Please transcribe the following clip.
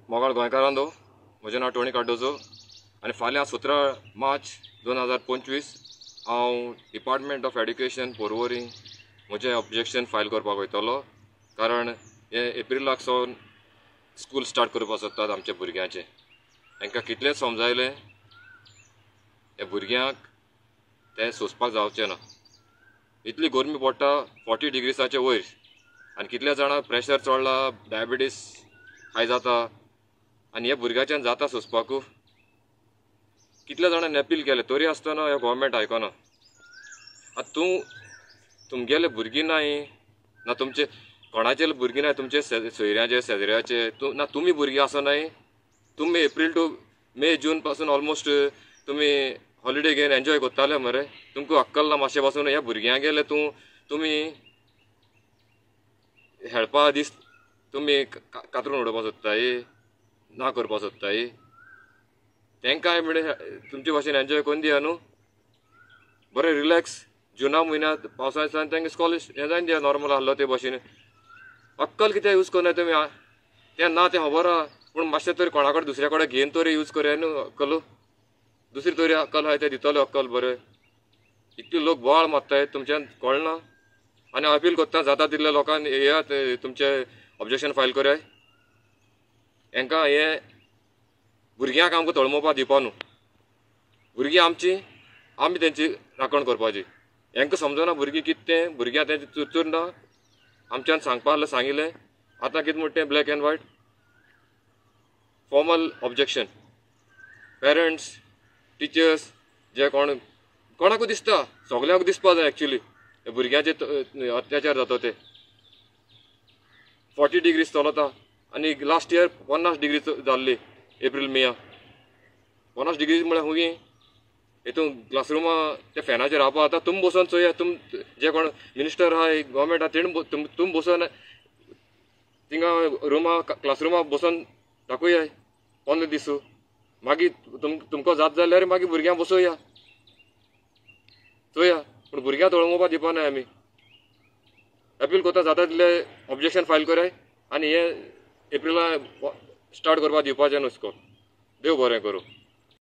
मोगाळ गोंयकारांनो, म्हजें नांव टोनी कार्दोजो आनी फाल्यां 17 मार्च 2025 हांव डिपार्टमेंट ऑफ एड्युकेशन पोरवोरी म्हजें ऑब्जेक्शन फायल करपाक वयतलो. कारण हे एप्रिलाक सावन स्कूल स्टार्ट करपाक सोदतात आमच्या भुरग्यांचें. तांकां कितलें समजायलें हे भुरग्यांक तें सोंसपाक जावचें ना. इतली गरमी पडटा 40 डिग्रीसाचे वयर आनी कितल्या जाणां प्रेशर चडला, डायबिटीस हाय जाता आनी हे भुरग्याच्यान जाता सोंसपाकू. कितल्या जाणांनी अपील केलें तरी आसतना हे गोवोरमेंट आयकना. आतां तूं तुमगेले भुरगीं नाय ना तुमचे कोणाचे भुरगीं नाय, तुमचे सोयऱ्याचे शेजऱ्याचे तूं ना तुमी भुरगीं आसनाय. तुमी एप्रील टू मे जून पासून ऑलमोस्ट तुमी हॉलिडे घेवन एन्जॉय करताले मरे. तुमकां अक्कल ना मातशें पासून. ह्या भुरग्यां गेले तूं तुमी हेळपा दीस तुमी कातरून उडोवपाक सोदताय, ना करपाक सोदताय. तांकां म्हणजे तुमचे भाशेन एन्जॉय करून दिया न्हू, बरें रिलॅक्स. जुना म्हयन्यांत पावसा दिसान तांकां स्कॉल हें जायन दिया नॉर्मल आहलो ते भाशेन. अक्कल कित्याक यूज करना तुमी? तें ना तें खबर आहा, पूण मातशें तरी कोणा कडेन दुसऱ्या कडेन घेवन तरी यूज करया न्हू अक्कल. दुसरी तरी अक्कल आहाय तें दितले अक्कल बरें. इतले लोक बोवाळ मारताय तुमच्यान कळना. आनी हांव अपील करता जाता तितल्या लोकांक येयात तुमचे ऑब्जेक्शन फायल कराय. हांकां हें भुरग्यांक आमकां तळमोवपाक दिवपा न्हू. भुरगीं आमची, आमी तेंची राखण करपाची. हांकां समजना भुरगीं कितें तें, भुरग्यां तेंचे चुरचूर ना. आमच्यान सांगपा आहलें सांगिल्लें, आतां कितें म्हणटा तें black and white formal objection. Parents teachers जे कोण कोणाकूय दिसता, सगल्यांकूय दिसपा जाय एक्चुली भुरग्यांचे अत्याचार जाता ते. 40 डिग्रीज चलता आनी लास्ट इयर 50 डिग्री जाल्ली एप्रील मेया. 50 डिग्रीज म्हळ्यार हुंय हितून क्लासरुमा ते फॅनाचेर रावपा. आतां तुमी बसून चोया, तुम जे कोण मिनिस्टर आहाय गोवोरमेंट आहा तेणी तुमी बसून थिंगा रुमा क्लासरुमा बसून दाखोवया 15 दीस. मागीर तुमकां जात जाल्यार मागीर भुरग्यांक बसोवया चोया, पूण भुरग्यांक तळमोवपाक दिवपा नाय आमी. अपील करता जाता तितले ऑब्जेक्शन फायल कराय आनी हे एप्रिला स्टार्ट करपाक दिवपाचें न्हू स्कूल. देव बरें करूं.